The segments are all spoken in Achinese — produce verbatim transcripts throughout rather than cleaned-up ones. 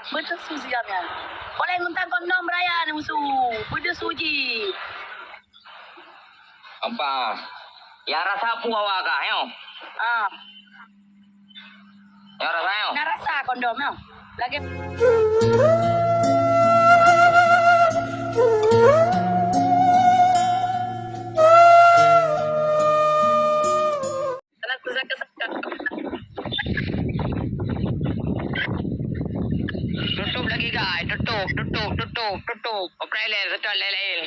Beutôi su sigam nyan. Poleh ngutang kondom raya ni musu. Beutôi su ji. Apa? Ya rasa pu awak kah, yo? Ah. Ya rasa, yo? Na rasa kondom, yo. Lagi. Karena aku saka-saka. Tutup lagi, guys. Tutup, tutup, tutup, tutup. Oprek lé, seutôt lé laén.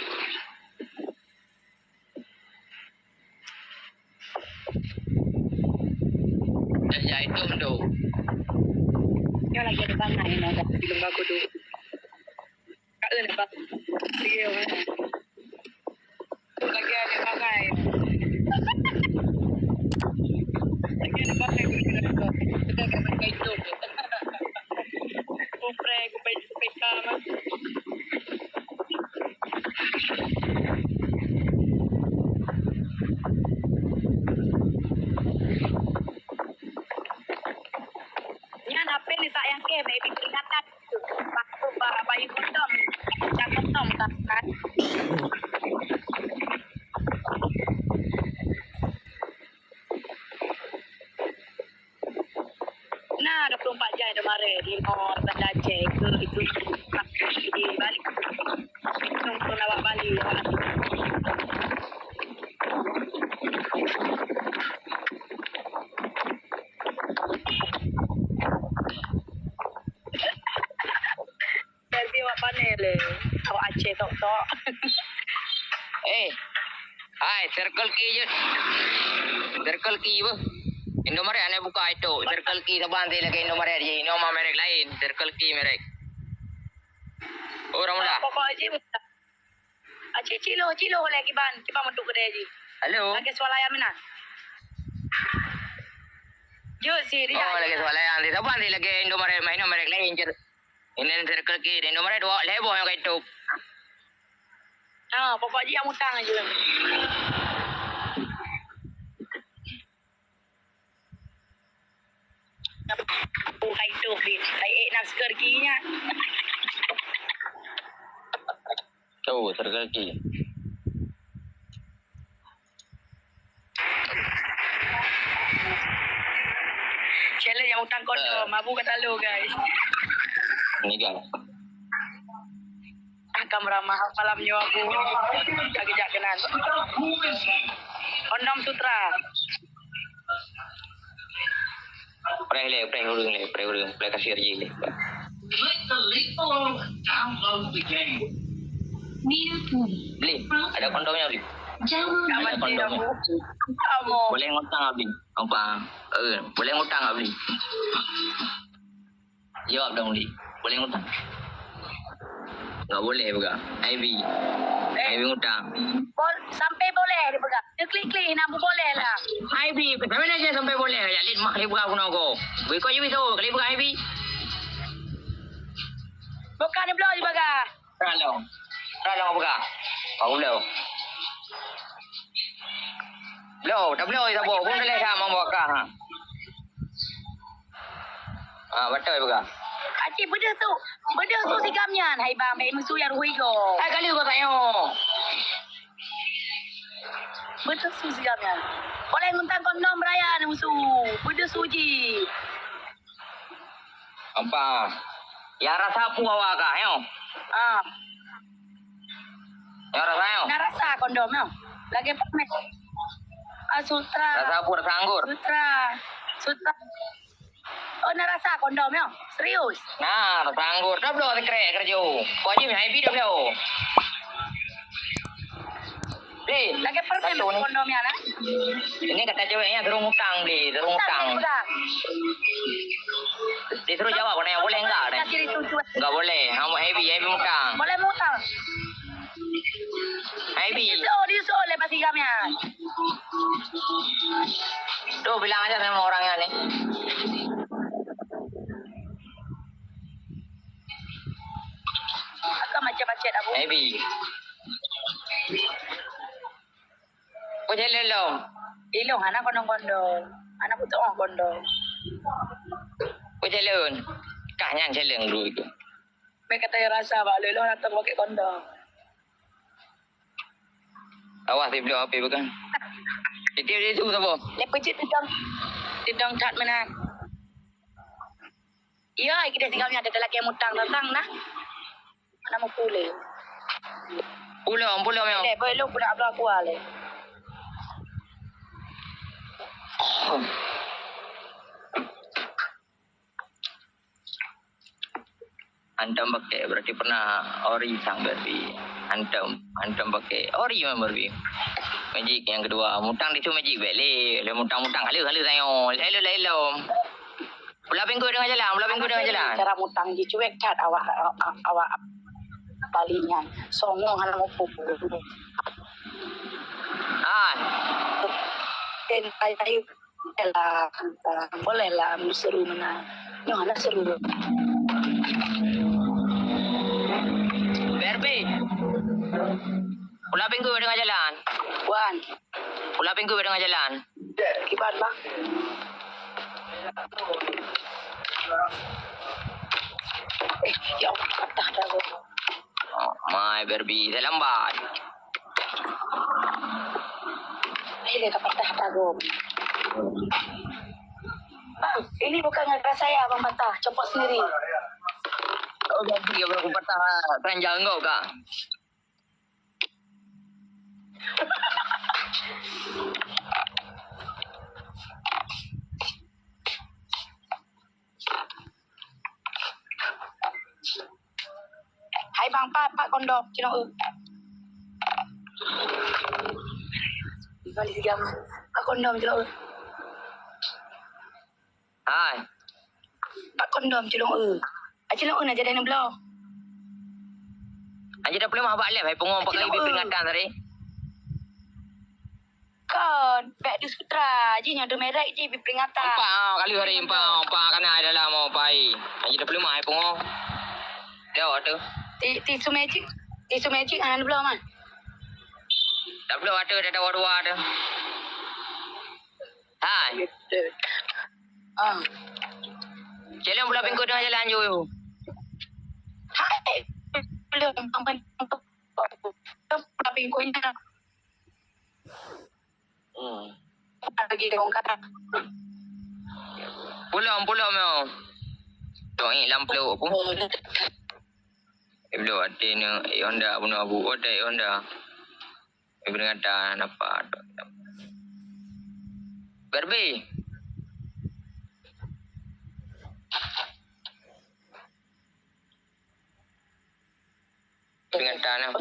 Dah jai tu, tu. Nyoe lagi ada bangai, nyoe dah film bagus tu. Ka eu leubeh. Real, eh. Lagi ada bangai. Lagi ada bangai guna-guna tu. Kita akan pakai itu. Kuprek, kuprek, kuprek kamat. Nyan H P ni sayang ke, baby peringatan. Waktu ba-, bayi kondom, dah kondom kan. Nah, dua puluh empat jam dah mare di mall Banda Aceh ke itu di balik. Nunggu lawak Bali. Jadi awak pané le. Awak Aceh tok-tok. Eh, hai, Circle K je. Circle K apa? Indomaret aneh buka itu. Circle K saban sih lagi Indomaret je. Ini oma merek lain. Circle K merek. Oh, orang muda. Pokok aja. Aceh cilo, cilo oleh kiban, kiban untuk kedai ji. Halo. Lagi suara ayam ni nah. Jom si dia. Oh, lagi suara ayam. Di saban sih lagi Indomaret, main Indomaret lain je. Ini Circle K, di Indomaret dua, lebo yang kaitu. Ha, pokok ji yang utang aja. Bukai tu, Bi. Kai ek naskar ki nya. Tu, Circle K. Challenge yang utang kondom. Eh. Mabu kat lalu, guys. Ni, guys. Ah, kamera mahal malam nyoe aku. Tak kejak kenan. Kondom sutra. Preh le, preh ureueng le, preh ureueng, preh kasir ji le. Beli, ada kondomnya beli. Ada kondomnya. Boleh ngutang beli. Apa? Eh, boleh ngutang beli. Jawab dong, Li. Boleh ngutang? Enggak boleh peugah. Ivy. Eh. Ivy ngutang. Bol-, sampai boleh dia peugah. Dia klik-klik, nak boleh lah. Ivy, sampai dah sampai boleh. Ya, Lin, mak kali peugah guna ko. Beri kau je, Ivy, tu. Kali peugah, Ivy. Bukan dia bloe je peugah. Dah long. Dah long peugah. Kau bloe. Bloe, tak bloe, tak bloe. Pun boleh sama buat kah, ha. Ah, betul juga. Aci beudeuh su, beudeuh su sigam nyan, hai bang, mek musu ya ruhui go. Hai kali ko tayo. Beudeuh su sigam nyan. Boleh ngutang kondom raya ni musu. Beudeuh su ji. Apa? Ya rasa pu awak kah, yo? Ah. Ya rasa, yo? Na rasa kondom, yo. Lagi pamer. Ah, sutra. Rasa pu, rasa anggur. Sutra. Sutra. Oh, na rasa kondom, yo? Serius? Nah, rasa anggur. Dah bloe sekrek kerja. Kau je, hai bi dah bloe. Beli. Lagi permen kondom ya, nah? Ini kata ceweknya suruh ngutang, beli. Suruh ngutang. Disuruh jawab, katanya boleh enggak, nih? Enggak boleh. Kamu heavy, heavy ngutang. Boleh ngutang. Heavy. Itu, itu oleh pasti kami, ya. Tuh, bilang aja sama orangnya, nih. Akan macam-macam, Abu. Heavy. Kau jalan long. Ilong anak kondong-kondong. Anak putuk oh kondong. Kau jalan. Kah nyan jalan dulu itu. Bèk kata rasa bak lôn, lôn datang pakai kondom. Awas, tiep-tiep H P bukan. Tiep-tiep itu saboh. Lé peucit teudong. Teudong that meunan. Iya, kita tinggal nya ada lagi mutang datang nah. Mana mau pulih? Pulang, pulang ya. Lé, boleh lu pula belah kuah lé. Hantom pakai, berarti pernah ori sang berarti. Hantom, hantom pakai. Ori memang berarti. Magic yang kedua. Mutang itu magic balik. Lé mutang-mutang. Halus, halus sayang. Lalu, lalu. Pula pinggul dengan jalan. Pula pinggul dengan jalan. Cara mutang ji cuek cat awak, awak balik nyan. Songong hana mupu. Ah. Ten ayu. Boleh lah, boleh lah, seru mana. Nyoh lah seru. B R B. Pula pinggul dengan jalan. Wan. Pula pinggul dengan jalan. Kiban bang. Eh, ya Allah, patah dah gua. Oh, mai B R B, dah lambat. Ini dah patah dah gua. Bang, ini bukan gara saya abang patah, copot sendiri. Oh, jadi abang patah keranjang kau kah? Hai bang, pat, pat kondom, cina eu. Balik tiga mah. Pat kondom, cina eu. Hai. Pat kondom, cina eu. Acilong na jadi neubloe. Anjir dah peuleumah bak lem, hai pungo empat kali bri peringatan tadi. Kon, bèk di sutra, ji nyoe di merek ji bri peringatan. Empat, ah, kali hari empat, empat kana dalam mau pai. Anjir dah peuleumah, hai pungo. Dah tu. Ti-, tisu magic, tisu magic hana neubloe mah. Dah bloe tu, dah dua-dua tu. Hai. Ah. Jalan pula pingkot tengah jalan je. Hai. Belum, belum pula pingkotnya. Hmm. Lagi orang kata. Pulang, pulang mau. Tong lam peluk aku. Oh, dah. Eh, belum ada ni. Eh, Honda bunuh aku. Oh, dah, eh, Honda. Ibu dengan dah nampak. Barbie. Dengan tanah.